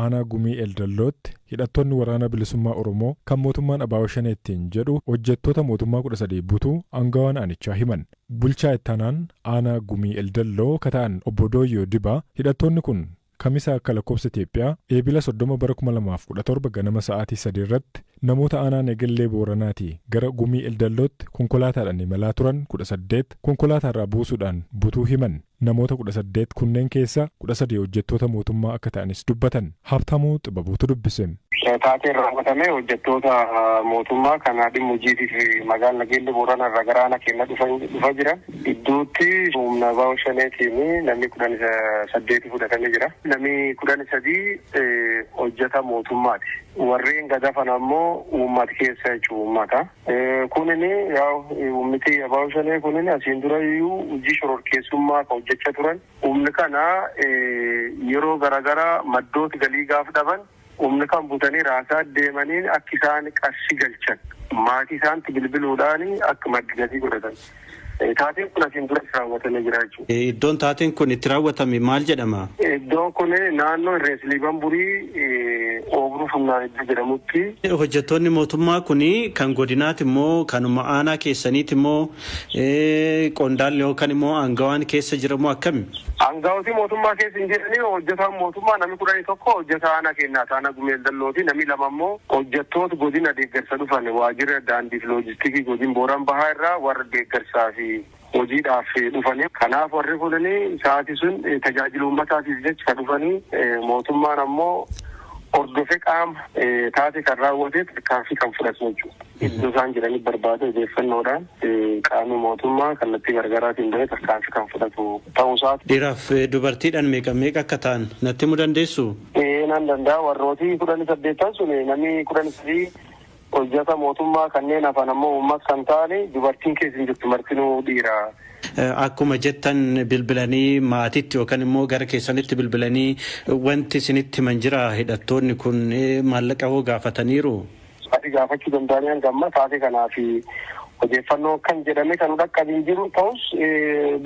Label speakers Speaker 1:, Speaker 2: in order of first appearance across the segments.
Speaker 1: Aanaa Gumii Eldallootti hidhattoonni Waraana Bilisummaa Oromoo kan mootummaan ABO Shaneettiin jedhu hojjettoota mootummaa 13 butuu aangawaan aanichaa himan. Bulchaa ittaanaan aanaa Gumii Eldalloo kata'an obbo Dooyyoo Dibaa hidhattoonni kun Kamisa akka lakkoofsa Itoophiyaa Eebila 30 bara 2017 ganama sa'aatii 3 irratti namoota aanaa Negellee Booranaatii gara Gumii Eldallootti konkolaataadhaan imalaa turan 18 konkolaataarraa buusuudhaan butuu himan. Namoota 18 kunneen keessa 13 hojjettoota mootummaa akka ta'anis dubbatan. Habtaamuu Xibabuutu dubbise.
Speaker 2: Taateen raawwatame hojjettoota mootummaa kan dhimma hojiitiif magaalaa Nageellee Booranaa irraa gara aanaa keenya dhufa jiran iddootti humna ABO Shaneetiin namni 18 fudhatamee jira. Namni 13 hojjeta mootummaati. Warreen gadafan ammoo uummata keessa jechuun uummata. Kunin uummati ABO Shanee kunin asiin dura iyyuu hojii shororkeessummaa kan hojjechaa turan. Humni kana yeroo garaagaraa maddoota galii gaaf dhaban humni kan butanii raasaa deemanii akka isaan qarshii galchan maatii isaanitti bilbiluudhaan akka madda galii godhatan. Taateen kun asiin dura raawwatamee jira jechuudha.
Speaker 3: Iddoon taateen kun itti raawwatame maal jedhama?
Speaker 2: Iddoon kun naannoo Irrees Liiban Burii Oobruu Funnaan iddoo jedhamutti.
Speaker 3: Hojjettoonni mootummaa kun kan godinaati immoo kanuma aanaa keessaniiti immoo qondaalli yookaan immoo aangawaan keessa jiramoo akkami?
Speaker 2: Aangawooti mootummaa keessa hin jiranii, hojjetaan mootummaa namni 11 hojjetaa aanaa keenyaa aanaa Gumii Eldallooti, namni 2 immoo hojjettoota godina deeggarsa dhufan waajjira daandiif loojistikii godin Booran Bahaa irraa warra deeggarsaa fi hojiidhaaf dhufanii. Kanaaf warri kunii sa'aatii sun tajaajila uummataatiif jecha kan dhufanii, mootummaan ammoo hordofee qaama taate kan raawwate tarkaanfii kan fudhatu jechuudha. Iddoo isaan jiranii barbaade odeeffannoodhaan qaamni mootummaa kallattii garaagaraatiin bahee tarkaanfii kan fudhatu ta'uu isaati.
Speaker 3: Dhiiraaf dubartiidhaan meeqa meeqa akka ta'an natti himuu dandeessu?
Speaker 2: Nan danda'a. Warrooti 18 sun namni 13 hojjeta mootummaa, kanneen hafan ammoo uummata kan ta'an, dubartiin keessa hin jirtu, martinuu dhiira.
Speaker 3: Akkuma jettan bilbilanii maatiitti yookaan immoo gara keessanitti bilbilanii wanti isinitti himan jira? Hidhattoonni kun maallaqa hoo gaafataniiru?
Speaker 2: Ati gaafachuu danda'anii hanga amma taatee kanaa fi odeeffannoo kan jedhame kan dhaqqabiin jiru ta'us,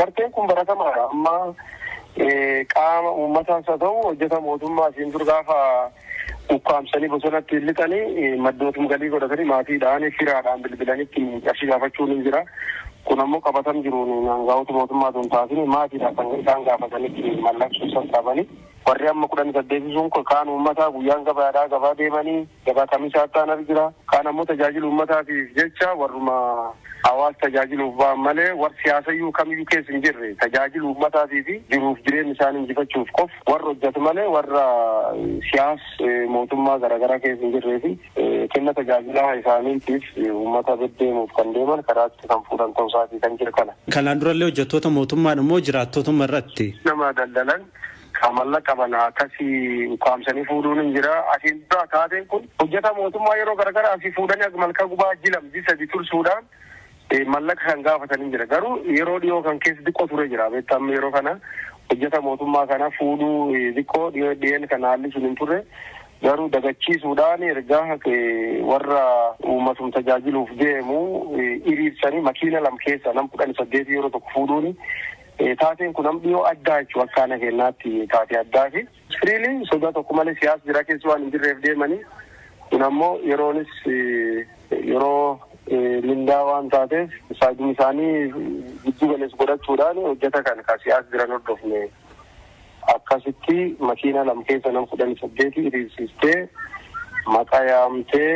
Speaker 2: barteen kun baratamaadha. Amma qaama uummataas haa ta'u hojjeta mootummaa asiin dur gaafa ukkaamsanii bosonatti lixanii maddootum galii godhatanii maatiidhaan firaadhaan bilbilanitti qarshii gaafachuun hin jira. Kun ammoo qabatam jiruun aangawoota mootummaa tun taasini maatiidhaan kan isaan gaafatanitti mallaqa sassaabanii. Warri amma 18 sun kaan uummataa guyyaan gabaadhaa gabaa deemanii gabaa kamisaa ta'an jira. Kaan ammoo tajaajila uummataatiif jecha warruma hawaasa tajaajiluuf ba'an malee warri siyaasayyuu kamiyyuu keessa hin jirre, tajaajila uummataatii fi jiruuf jireenya isaanii injifachuuf qof warra hojjetu malee warra siyaas mootummaa garaagaraa keessa hin jirree fi kenna tajaajilaa isaaniitiif uummata deddeemuuf kan deeman karaatti kan fuudhan ta'uu isaatii kan jiru kana.
Speaker 3: Kanaan durallee hojjettoota mootummaan immoo jiraattotuma irratti.
Speaker 2: Nama daldalan kan mallaqa qaban akkasii ukkaamsanii fuudhuun hin jira. Asiin dura taateen kun hojjeta mootummaa yeroo garaagaraa asii fuudhanii malka gubaa jilam 3 tursuudhaan mallaqa kan gaafatanii jira. Garuu yeroo dhiyoo kan keessa xiqqoo ture jira. Beektamu yeroo kana hojjeta mootummaa kana fuudhuu xiqqoo dhiyeen kan haalli sun hin turre. Garuu dagachiisuudhaan ergaa warra uummatum tajaajiluuf deemu hiriirsanii makiina lama keessa nam 18 yeroo tokko fuudhuun taateen kun nam dhiyoo addaa jechuudha, akka aanaa keenyaatti taatee addaati. Firiiliin sodaa tokko malee siyaasa jira keessa waan hin jirreef deemanii, kun ammoo yeroonis yeroo mindaa waan taateef saajin isaanii giddu galeessa godhachuudhaan hojjeta kan ka siyaasa jiran hordofne akkasitti makiina lama keessa nam 18 hiriirsistee maqaa yaamtee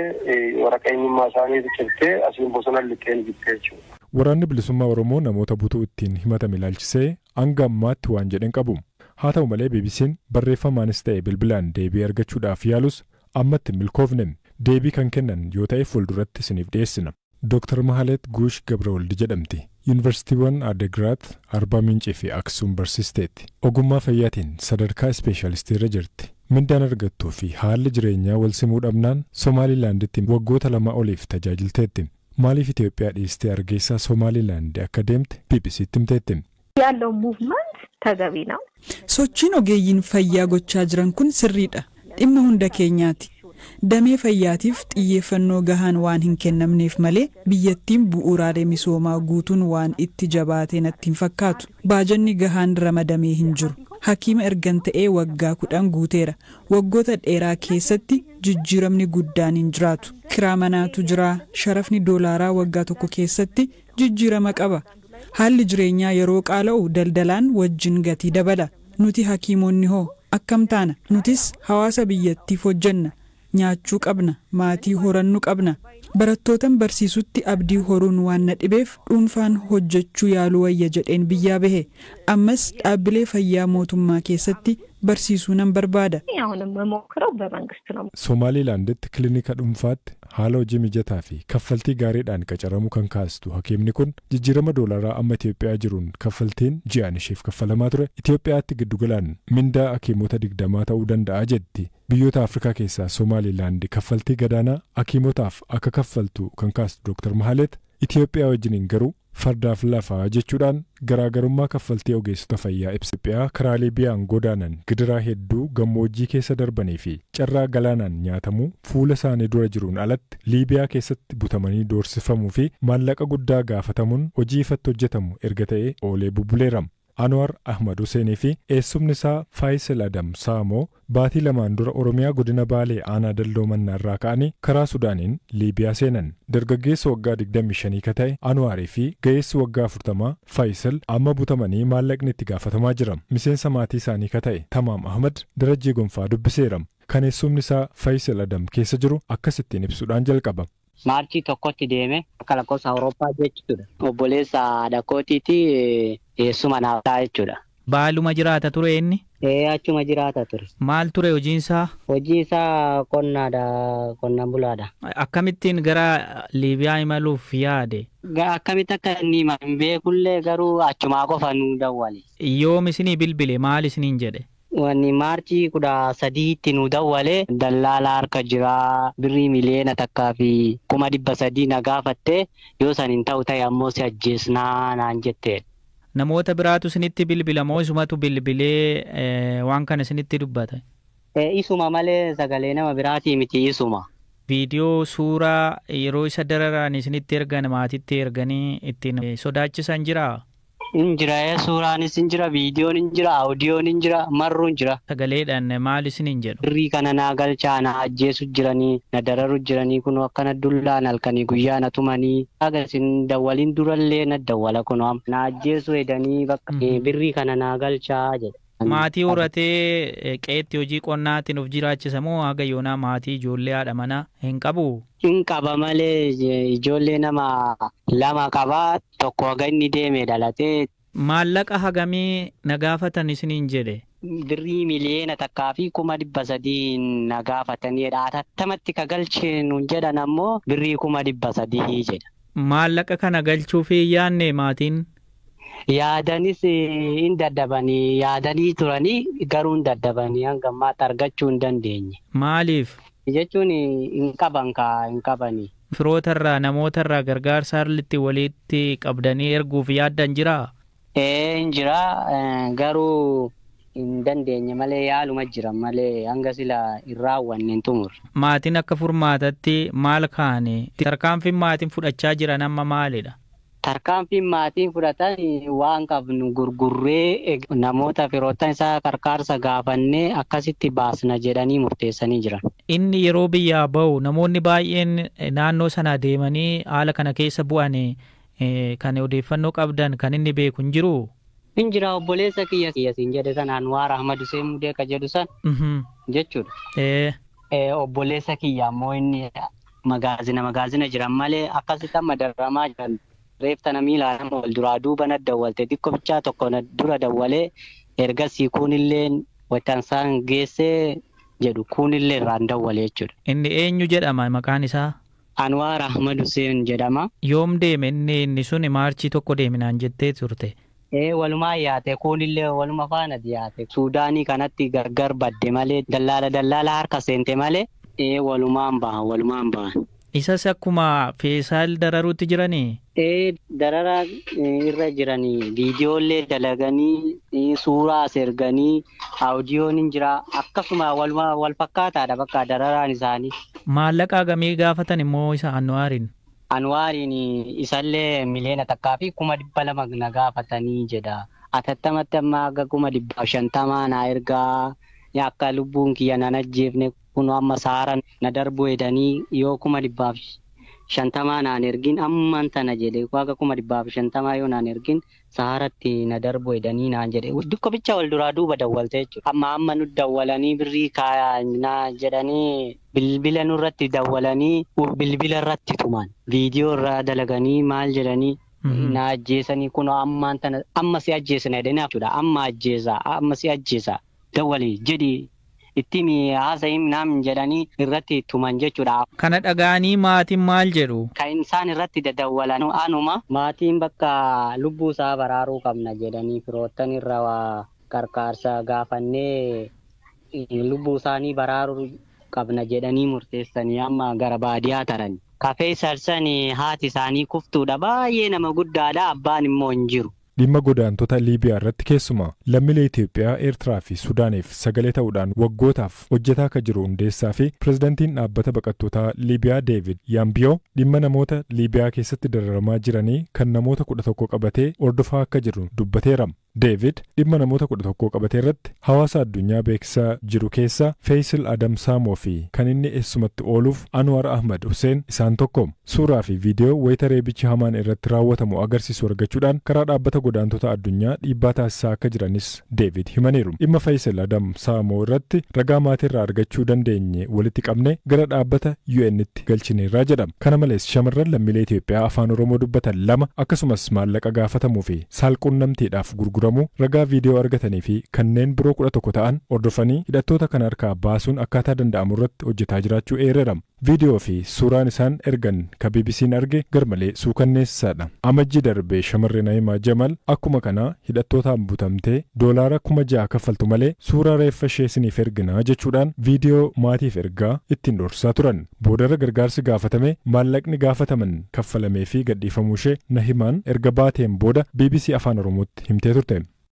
Speaker 2: waraqaa eenyummaa isaanii cirtee asiin bosona lixxeen jirte jechuudha.
Speaker 1: Waraanni Bilisummaa Oromoo namoota butuu ittiin himatame ilaalchisee hanga ammaatti waan jedhan qabu. Haa ta'u malee BBC'n barreeffamaanis ta'e bilbilaan deebii argachuudhaaf yaalus ammatti hin milkoofne. Deebii kan kennan yoo ta'e fuulduratti isiniif dhiyeessina. Dr. Mahalet Guush Gabrawaldi jedhamti. Yuunivarsiitiiwwan Adegraat, Arbaa Mincii fi Aksuum barsiisteetti. Ogummaa fayyaatiin sadarkaa ispeeshaalistii irra jirti. Mindaan argattuu fi haalli jireenyaa wal simuu dhabnaan Somaalilaanditti waggoota 2 oliif tajaajilteetti. Maaliif Itoophiyaa dhiistee Hargeysaa Somaalilaand akka deemte BBCtti himteetti.
Speaker 4: ያለው ሙቭመንት ተገቢ ነው።
Speaker 5: Sochiin ogeeyyiin fayyaa gochaa jiran kun sirriidha. Dhimma hunda keenyaati. Damee fayyaatiif xiyyeeffannoo gahaan waan hin kennamneef malee biyyattiin bu'uuraalee misoomaa guutuun waan itti jabaatee natti hin fakkaatu. Baajanni gahaan ramadamee hin jiru. Hakiima ergan ta'ee waggaa 10 guuteera. Waggoota dheeraa keessatti jijjiiramni guddaan hin jiraatu. Kiraa manaatu jira. Sharafni doolaaraa waggaa tokko keessatti jijjiirama qaba. Haalli jireenyaa yeroo qaala'u daldalaan wajjin gatii dabala. Nuti hakiimonni hoo akkam taana? Nutis hawaasa biyyattiif hojjenna. Nyaachuu qabna, maatii horannu qabna. Barattootan barsiisutti abdii horuun waan na dhibeef dhuunfaan hojjechuu yaaluu wayya jedheen biyyaa bahe. Ammas dhaabbilee fayyaa mootummaa keessatti barsiisuu nan barbaada.
Speaker 4: አሁንም የምሞክረው በመንግስት ነው።
Speaker 1: Somaalilaanditti kilinika dhuunfaatti haala hojii mijataa fi kaffaltii gaariidhaan qacaramuu kan kaastu hakiimni kun jijjiirama doolaraa amma Itoophiyaa jiruun kaffaltiin ji'aan isheef kaffalamaa ture Itoophiyaatti giddugalaan mindaa hakiimota 20 ta'uu danda'a jetti. Biyyoota Afrikaa keessaa Somaalilaand kaffaltii gadaanaa hakiimotaaf akka kaffaltu kan kaastu Dr. Mahaleet Itoophiyaa wajjiniin garuu fardaaf lafaa jechuudhaan garaagarummaa kaffaltii ogeessota fayyaa ibsa. Itoophiyaa karaa Liibiyaan godaanan gidiraa hedduu gammoojjii keessa darbanii fi carraa galaanaan nyaatamuu fuula isaanii dura jiruun alatti Liibiyaa keessatti butamanii doorsifamuu fi maallaqa guddaa gaafatamuun hojii ifatti hojjetamu erga ta'ee oolee bubbuleera. Anwar Ahmad Huseenii fi eessumni isaa Faayisel Adam Saamoo baatii 2 dura Oromiyaa godina Baalee aanaa Dalloo Mannaa irraa ka'anii karaa Sudaaniin Liibiyaa seenan. Dargaggeessa waggaa 25 ka ta'e Anwarii fi ga'eessi waggaa 40 Faayisel amma butamanii maallaqni itti gaafatamaa jira. Miseensa maatii isaanii ka ta'e Tamaam Ahmad Darajjii Gonfaa dubbiseera. Kan eessumni isaa Faayisel Adam keessa jiru akkasittiin ibsuudhaan jalqaba.
Speaker 6: Maarchii 1tti deeme akka lakkoofsa Awurooppaa jechuudha. Obboleessa haadha kootiiti eessuma naaf ta'a jechuudha.
Speaker 7: Baaluma jiraata ture inni?
Speaker 6: Achuma jiraata ture.
Speaker 7: Maal ture hojiin isaa?
Speaker 6: Hojii isaa qonnaadha, qonnaan bulaadha.
Speaker 7: Akkamittiin gara Liibiyaa imaluuf yaade?
Speaker 6: Akkamitti akka inni hin beekullee garuu achumaa qofa nu dawwale.
Speaker 7: Yoom isinii bilbile maal isiniin jedhe?
Speaker 6: Wanni maarchii 13tti nu dawwale dallaala harka jiraa birrii 1,300,000 na gaafatte yoo san hin ta'u ta'e ammoo si ajjeesnaa naan jette.
Speaker 7: Namoota biraatu isinitti bilbila moo isumatu bilbilee waan kana isinitti dubbata?
Speaker 6: Isuma malee sagalee nama biraatii miti isuma.
Speaker 7: Viidiyoo suuraa yeroo isa dararaan isinitti ergan maatitti erganii ittiin sodaachisan jiraa?
Speaker 6: Hin jira, suuraanis hin jira, viidiyoon hin jira, audioon hin jira, marruun jira.
Speaker 7: Sagaleedhaan maal isiniin jedhu?
Speaker 6: Birrii kana naa galchaa na ajjeesu jiranii, na dararu jiranii kun akkana dullaan halkanii guyyaa na tumanii. Haga isin dawwaliin durallee na dawwala kun na ajjeesu hedanii bakka birrii kana naa galchaa jedha.
Speaker 7: Maatii horatee qe'eetti hojii qonnaatiin of jiraachisa moo haga yoonaa maatii ijoollee haadha manaa hin qabu?
Speaker 6: Hin qaba malee ijoollee nama 2 qaba, tokko haga inni deeme dhalatee.
Speaker 7: Maallaqa hagamii na gaafatan isiniin jedhe?
Speaker 6: Birrii 1,300,000 na gaafatanidha. Atattamatti ka galchee nuun jedhan ammoo birrii 300,000 jedha.
Speaker 7: Maallaqa kana galchuuf yaadne maatiin?
Speaker 6: Yaadanis hin daddabanii yaadanii turanii garuu hin daddabanii hanga ammaatti argachuu hin dandeenye.
Speaker 7: Maaliif?
Speaker 6: Jechuun hin qaban kaa hin qabanii.
Speaker 7: Firootarraa namootarraa gargaarsa harlitti walitti qabdanii erguuf yaaddan jiraa?
Speaker 6: Hin jira garuu hin dandeenye malee yaaluma jira malee hanga sila hin raawwanne hin xumurre.
Speaker 7: Maatiin akka furmaatatti maal kaane? Tarkaanfiin maatiin fudhachaa jiran amma maalidha?
Speaker 6: Tarkaanfiin maatiin fudhatan waan qabnu gurgurree namoota firoottan isaa qarqaarsa gaafannee akkasitti baasna jedhanii murteessanii jiran.
Speaker 7: Inni yeroo biyyaa bahu namoonni baay'een naannoo sana deemanii haala kana keessa bu'an kan odeeffannoo qabdan kan inni beeku hin jiru?
Speaker 6: Hin jira obboleessa kiyya siin jedhe san Anwaar Ahmad Hussein Mudee ka jedhu san jechuudha. Obboleessa kiyya ammoo inni magaazina jiran malee akkasitti amma dararamaa jiran. Reefta namni ilaalama wal duraa duuba na dawwalte xiqqoo bichaa tokko na dura dawwalee ergasii kunillee watansaan geessee jedhu kunillee irraan dawwalee jechuudha.
Speaker 7: Inni eenyu jedhama maqaan isaa?
Speaker 6: Anwaar Ahmad Hussein jedhama.
Speaker 7: Yoom deeme inni sun maarchii 1 deeminaan jettee turte?
Speaker 6: Walumaa yaate kunillee waluma faana dhiyaate. Suudaanii kanatti gargar badde malee dallaala harka seente malee walumaan bahan.
Speaker 7: Isas akkuma Feesaal dararuutti jiranii?
Speaker 6: Darara irra jiranii viidiyoolee dalaganii suuraa as erganii audioon hin jira akkasuma wal fakkaataadha bakka dararaan isaanii.
Speaker 7: Maallaqa hagamii gaafatan immoo isa Anwaariin?
Speaker 6: Anwaariin isallee 1,200,000 na gaafatanii jedha. Atattamatti amma akka 150,000 na ergaa akka lubbuun kiyya nan ajjeefne kun amma saara na darbu jedhanii yoo 150,000 naan ergin ammaan tana jedhe waaqa 150,000 yoo naan ergin saaratti na darbu jedhanii naan jedhe dukkabicha wal duraa duuba dawwalte jechuudha. Amma amma nu dawwalanii birrii kaayaa jedhanii bilbila nurratti dawwalanii bilbila irratti tuman viidiyoo irraa dalaganii maal jedhanii na ajjeesanii kun ammaan tana amma si ajjeesana jedhanii jechuudha. Amma ajjeesa amma si ajjeesa dawwali jedhi ittiin haasa'in naam jedhanii irratti tuman jechuudha.
Speaker 7: Kana dhaga'anii maatiin maal jedhu?
Speaker 6: Kan isaan irratti dadawwalan anuma maatiin bakka lubbuu isaa baraaruu qabna jedhanii firoottan irra waa qarqaarsa gaafannee lubbuu isaanii baraaruu qabna jedhanii murteessanii amma gara baadiyaa taran. Kafee sarsan haati isaanii kuftuudha baay'ee nama guddaadha abbaan immoo hin jiru.
Speaker 1: Dhimma godaantota Liibiyaa irratti keessumaa lammiilee Itoophiyaa, Eertiraa fi Sudaaniif sagalee ta'uudhaan waggootaaf hojjetaa akka jiru hundeessaa fi pirezidantiin dhaabbata baqattootaa Liibiyaa Deevid Yaambiyoo dhimma namoota Liibiyaa keessatti dararamaa jiranii kan namoota 11 qabatee hordofaa akka jiru dubbateera. Deevid dhimma namoota 11 qabatee irratti hawaasa addunyaa beeksisaa jiru keessaa Feeyisil Adam Saamoo fi kan inni eessumatti ooluuf Anwar Ahmad Hussein isaan tokko. Suuraa fi viidiyoo wayita reebichi hamaan irratti raawwatamu agarsiisu argachuudhaan karaa dhaabbata godaantota addunyaa dhiibbaa taasisaa akka jiranis Deevid himaniiru. Dhimma Feeyisil Adam Saamoo irratti ragaa maatiirraa argachuu dandeenye walitti qabne gara dhaabbata UN'tti galchineerraa jedhama. Kana malees shamarran lammiilee Itoophiyaa afaan Oromoo dubbatan 2 akkasumas maallaqa gaafatamuu fi saalqunnamtiidhaaf gurguramu ragaa viidiyoo argatanii fi kanneen biroo 11 ta'an hordofanii hidhattoota kana harkaa baasuun akkaataa danda'amu irratti hojjetaa jiraachuu eereera. Viidiyoo fi suuraan isaan ergan ka BBC'n arge garmalee suukanneessaadha. Amajji darbee shamarree Naayimaa Jamal akkuma kana hidhattootaan butamtee $6,000 kaffaltu malee suuraa reeffa ishee isiniif erginaa jechuudhaan viidiyoo maatiif ergaa ittiin dhorsaa turan. Boodarra gargaarsi gaafatame maallaqni gaafataman kaffalamee fi gadhiifamuu ishee Nahimaan erga baateen booda BBC Afaan Oromootti himtee turte.